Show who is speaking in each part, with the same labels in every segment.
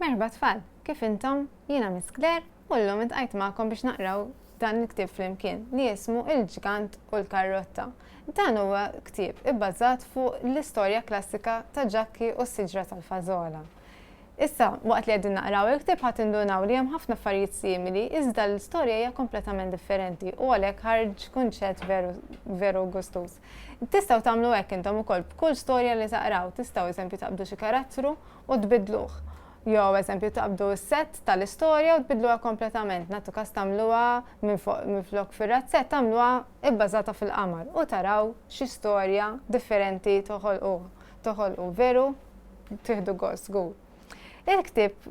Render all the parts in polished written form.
Speaker 1: Merħba tfal, kif intom? Jiena Miss Claire u llum intqajt magħkom biex naqraw dan il-ktieb flimkien li jismu Il-Ġgant u l-Karrotta. Dan huwa ktieb ibbażat fuq l-istorja klassika ta' Ġakki u s-Siġra tal-Fażola. Issa, waqt li qegħdin naqraw il-ktieb ħa tindunaw li hemm ħafna affarijiet simili iżda l-istorja hija kompletament differenti u għalhekk ħarġ kunċett veru veru gustuż. Tistgħu tagħmlu hekk intom ukoll b'kull storja li taqraw, tistgħu eżempju taqbdu xi karattru u tbiddluh. Jew eżempju taqbdu s-sett tal-istorja u tbiddluha kompletament, nagħtu każ tagħmluha minflok fir-razzett tagħmluha ibbażata fil-qamar u taraw xi storja differenti toħolqu toħolqu veru tieħdu gost żgur. Il-ktieb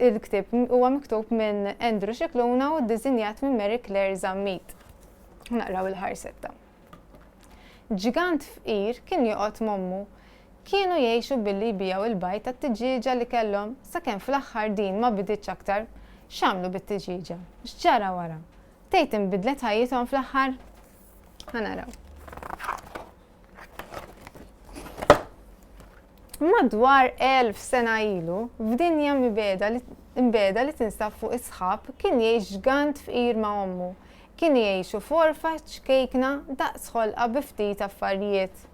Speaker 1: il-ktieb huwa miktub minn Andrew Scicluna u ddisinjat minn Mary Claire Zammit. Naqraw il-ħarsetta. Ġgant fqir kien joqgħod m'ommu. Kienu jgħixu billi jbigħu il-bajd tat-tiġieġa li kellhom sakemm fl-aħħar din ma biditx aktar. X'għamlu bit-tiġieġa? X'ġara wara? Tgħid inbidlet ħajjithom fl-aħħar? Ħa naraw. Madwar 1000 sena ilu, f'dinja mibegħda li mbiegħda li tinsab fuq is-sħab, kien jgħix ġgant fqir ma' ommu. Kienu jgħixu f'għorfa ċkejkna daqs ħolqa bi ftit affarijiet.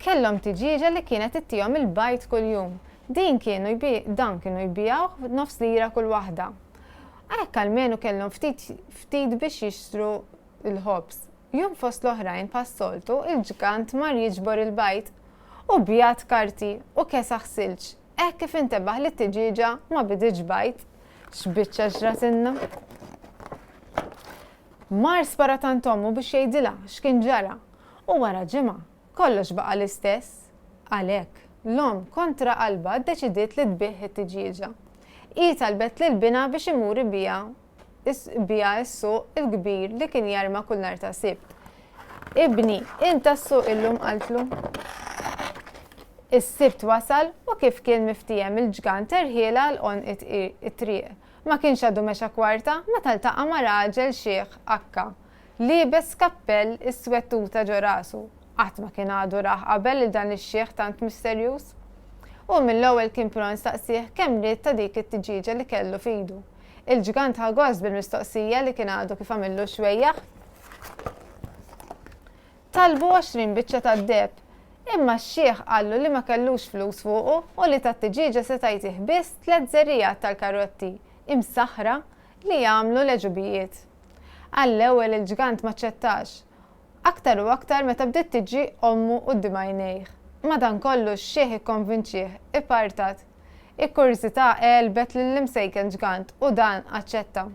Speaker 1: Kellhom tiġieġa li kienet ittihom il-bajd kuljum. Din kienu dan kienu jbigħuh b'nofs lira kull waħda. Hekk almenu kellhom ftit ftit biex jixtru l-ħobż. Jum fost l-oħrajn bħas-soltu, il-ġgant mar jiġbor il-bajd. U bjad karti u kesaħ silġ hekk kif intebaħ li t-tiġieġa ma biditx bajd. X'biċċa ġratilna! Mar spara tant ommu biex jgħidilha x'kien ġara u wara ġimgħa kollox baqa' l-istess. Għalhekk, l-omm kontra qalbha ddeċidiet li tbigħ it-tiġieġa. Hi talbet lil binha biex imur ibiegħa biha s-suq il-kbir li kien jarma kull nhar ta' Sibt. Ibni, int għas-suq illum qaltlu. Is-Sibt wasal u kif kien miftiehem il-ġgant erħielha għal għonq it-triq. Ma kienx għadu mexa kwarta meta ltaqa' ma' raġel xiħ akka, liebes kappell iswed tuta ġo rasu. Qatt ma kien għadu rah qabel lil dan ix-xiħ tant misterjuż. Hu mill-ewwel kien pront staqsieh kemm ried ta' dik it-tiġieġa li kellu f'idu. Il-ġgant ħa gost bil-mistoqsija li kien għadu kif għamillu x-xwejjaħ. Talbu 20 biċċa tad-deheb. Imma x-xiħ qallu li ma kellux flus fuqu u li tat-tiġieġa seta' jtih biss tlett żerriegħat tal-karotti, imsaħħra, li jagħmlu l-għeġubijiet. Għall-ewwel il-ġgant m'aċċettax. Aktar u aktar meta bdiet tiġi ommu quddiem għajnejh. Madankollu x-xiħ ikkonvinċieh, ipartat. Il-kurżità għelbet lill-imsejken ġgant u dan aċċetta.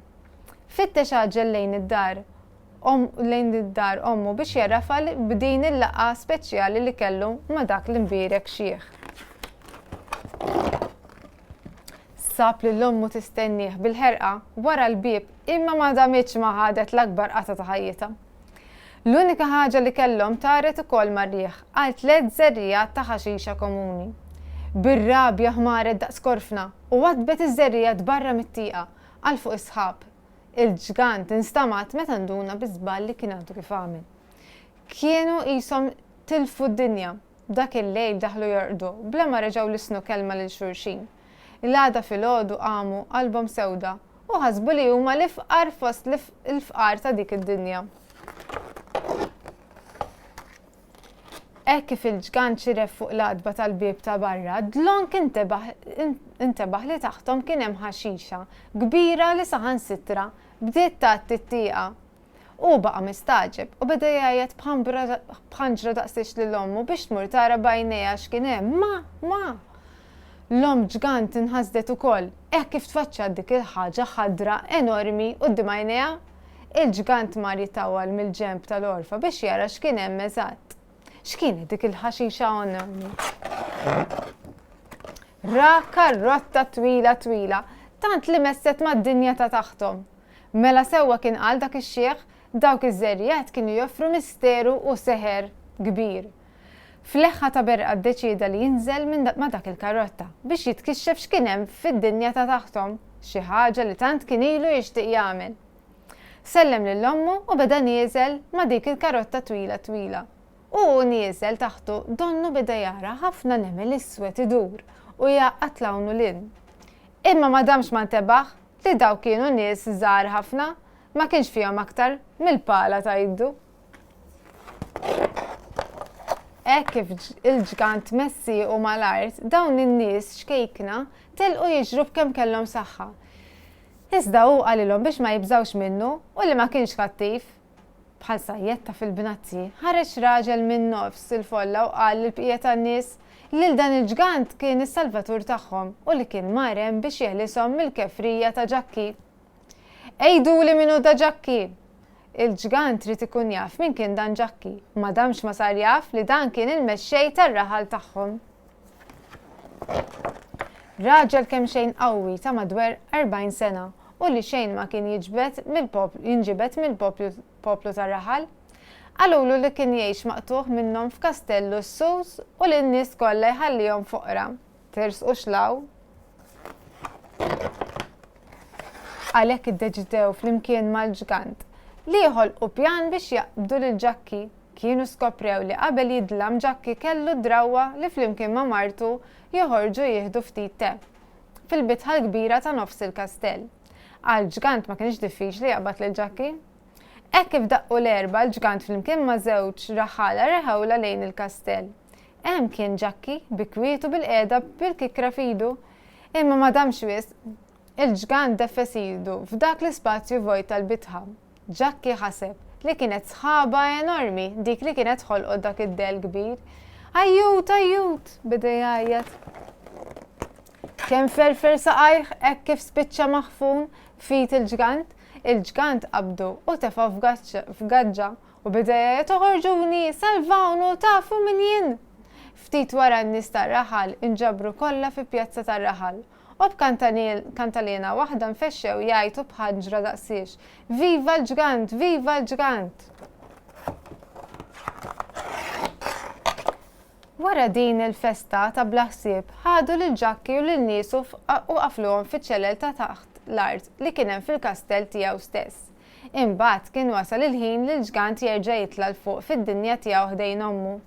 Speaker 1: Fittex għaġġel lejn id-dar lejn id-dar ommu biex jagħrafha b'din il-laqgħa speċjali li kellu ma' dak l-imbierek xiħ. Sab lil ommu tistennieh bil-ħerqa wara l-bieb imma ma damitx ma ħadet l-akbar qatgħa ta' ħajjitha. L-unika ħaġa li kellhom taret ukoll mar-riħ għal tlett żerriegħat ta' ħaxixa komuni. Bir-rabja ħmaret daqs korfna u waddbet iż-żerriegħat barra mit-tieqa għal fuq is-sħab. Il-ġgant instamat meta nduna bi żball li kien għadu kif għamel. Kienu qishom tilfu d-dinja. Dak il-lejl daħlu jorqdu bla ma reġgħu lissnu kelma lil xulxin. L-għada filgħodu qamu qalbhom sewda u ħasbu li huma l-ifqar fost l-fqar ta' dik id-dinja. Hekk kif il-ġgant xiref fuq l-għatba tal-bieb ta' barra, dlonk intebaħ li taħthom kien hemm ħaxixa kbira li saħansitra bdiet tgħatti t-tieqa. Hu baqa' mistagħġeb u beda jgħajjat b'ħanġra daqsiex lil ommu biex tmur tara b'għajnejha x'kien hemm, Ma! Ma! L-omm ġgant inħasdet ukoll hekk kif tfaċċat dik il-ħaġa ħadra enormi quddiem għajnejha. Il-ġgant mar jitawwal mill-ġenb tal-għorfa biex jara x'kien hemm eżatt. X'kienet dik il-ħaxixa enormi? Ra karrotta twila twila, tant li messet mad-dinja ta' taħthom. Mela sewwa kien qal dak ix-xiħ, dawk iż-żerriegħat kienu joffru misteru u seħer kbir. F'leħħa ta' berqa ddeċieda li jinżel minn ma' dak il-karrotta biex jitkixxef x'kien hemm fid-dinja ta' taħthom, xi ħaġa li tant kien ilu jixtieq jagħmel. Sellem lil ommu u beda nieżel ma' dik il-karotta twila twila. U hu nieżel taħtu donnu beda jara ħafna nemel iswed idur u jgħaqqad 'l hawn u 'l hinn. Imma ma damx ma ntebaħ li dawk kienu nies żgħar ħafna, ma kienx fihom aktar mill-pala ta' iddu. Hekk kif il-ġgant mess siequ mal-art, dawn in-nies ċkejkna telqu jiġru b'kemm kellhom saħħa. Iżda hu qalilhom biex ma jibżgħux minnu u li ma kienx kattiv. Bħal sajjetta fil-bnazzi, ħareġ raġel minn nofs il-folla u qal lill-bqija tan-nies lil dan il-ġgant kien is-salvatur tagħhom u li kien mar hemm biex jeħlishom mill-kefrija ta' Ġakki. Għiduli min hu da Ġakki! Il-ġgant ried ikun jaf min kien dan Ġakki u ma damx ma sar jaf li dan kien il-mexxej tar-raħal tagħhom. Raġel kemxejn qawwi ta' madwer 40 sena u li xejn ma kien jiġbed mill-poplu jinġibed mill-poplu poplu tar-raħal. Qalulu li kien jgħix maqtugħ minnhom f'kastell lussuż u li n-nies kollha jħallihom foqra. Tersqux 'l hawn. Għalhekk iddeċidew flimkien mal-ġgant li joħolqu pjan biex jaqbdu lil Ġakki. Kienu skoprew li qabel jidlam Ġakki kellu d-drawwa li flimkien ma' martu joħorġu jieħdu ftit te fil-bitħa l-kbira ta' nofs il-kastell. Għall-ġgant ma kienx diffiċli jaqbad lil Ġakki. Hekk kif daqqu l-erbgħa l-ġgant flimkien ma' żewġ raħħala reħewlha lejn il-kastell. Hemm kien Ġakki, bi kwietu bilqiegħda bil-kikkra f'idu. Imma ma damx wisq. Il-ġgant deffes idu f'dak l-ispazju vojt tal-bitħa. Ġakki ħaseb li kienet sħaba enormi dik li kienet ħolqot dak id-dell kbir. Ajjut, ajjut! beda jgħajjat. Kemm ferfer saqajh hekk kif spiċċa maħfun f'id il-ġgant. Il-ġgant qabdu u tefgħu f'gaġġa u beda jgħajjat oħorġuni, salvawnu, tafu min jien! Ftit wara n-nies tar-raħal inġabru kollha fi pjazza tar-raħal u b'kantaliena waħda nfexxew jgħajtu b'ħanġra daqsiex, Viva l-ġgant! Viva l-ġgant! Wara din il-festa ta' bla ħsieb, ħadu lil Ġakki u lil niesu u qafluhom fiċ-ċelel ta' taħt l-art li kien hemm fil-kastell tiegħu stess. Imbagħad kien wasal il-ħin li l-ġgant jerġa' jitla' 'l fuq fid-dinja tiegħu ħdejn ommu.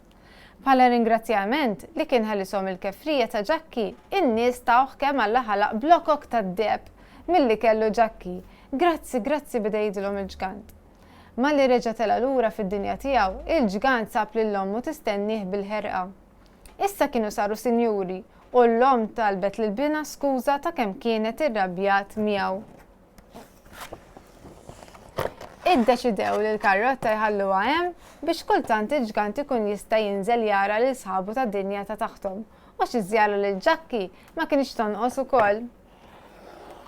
Speaker 1: Bħala ringrazzjament li kien ħelishom mill-kefrija ta' Ġakki, in-nies tawh kemm Alla ħalaq blokok tad-deheb milli kellu Ġakki. Grazzi, grazzi beda jgħidilhom il-ġgant. Malli reġa' tela' lura fid-dinja tiegħu, il-ġgant sab lil ommu tistennieh bil-ħerqa. Issa kienu saru sinjuri u l-omm talbet lil binha skuża ta' kemm kienet irrabjat miegħu. Iddeċidew li l-karrotta jħalluha hemm biex kultant il-ġgant ikun jista' jinżel jara lil sħabu tad-dinja ta' taħthom u xi żjara lil Ġakki ma kinitx tonqos ukoll.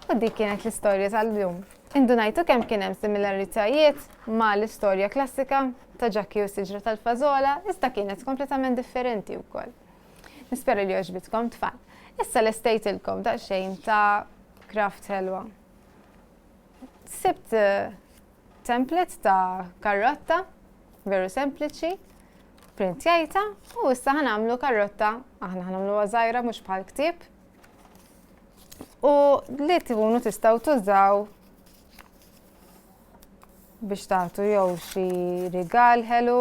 Speaker 1: U dik kienet l-istorja tal-lum. Indunajtu kemm kien hemm similaritajiet ma' l-istorja klassika ta' Ġakki u s-siġra tal-fażola, iżda kienet kompletament differenti wkoll. Nispera li għoġbitkom tfal. Issa lestejtilkom daqsxejn ta' craft ħelwa. Sibt eh, template ta' karrotta, veru sempliċi, printjajta u issa ħanamlu karrotta, aħna ħanamlu żgħira mhux bħal ktieb. U li tkunu tistgħu tużaw biex tagħtu jew xi rigal ħelu.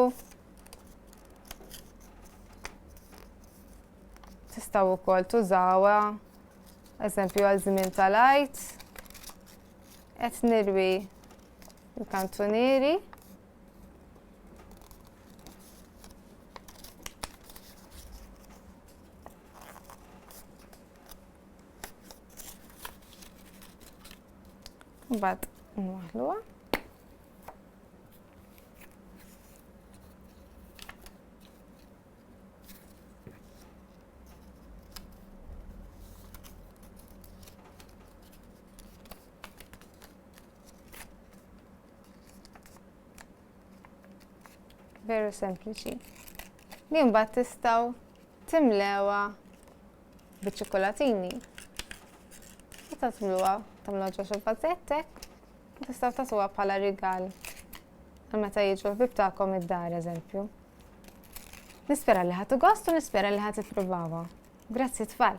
Speaker 1: Tistgħu wkoll tużawha Eżempju għal żmien tal-Għid qed nirwi l-kantunieri. Mbagħad nwaħluha. Veru sempliċi. Li mbagħad tistgħu timlewha biċ-ċikkulatini. Meta tmluha, tagħmluha ġo xi vażettek, tistgħu tagħtuha bħala rigal għal meta jiġu l-ħbieb tagħkom id-dar eżempju. Nispera li ħadtu gost u nispera li ħa tippruvawha. Grazzi tfal.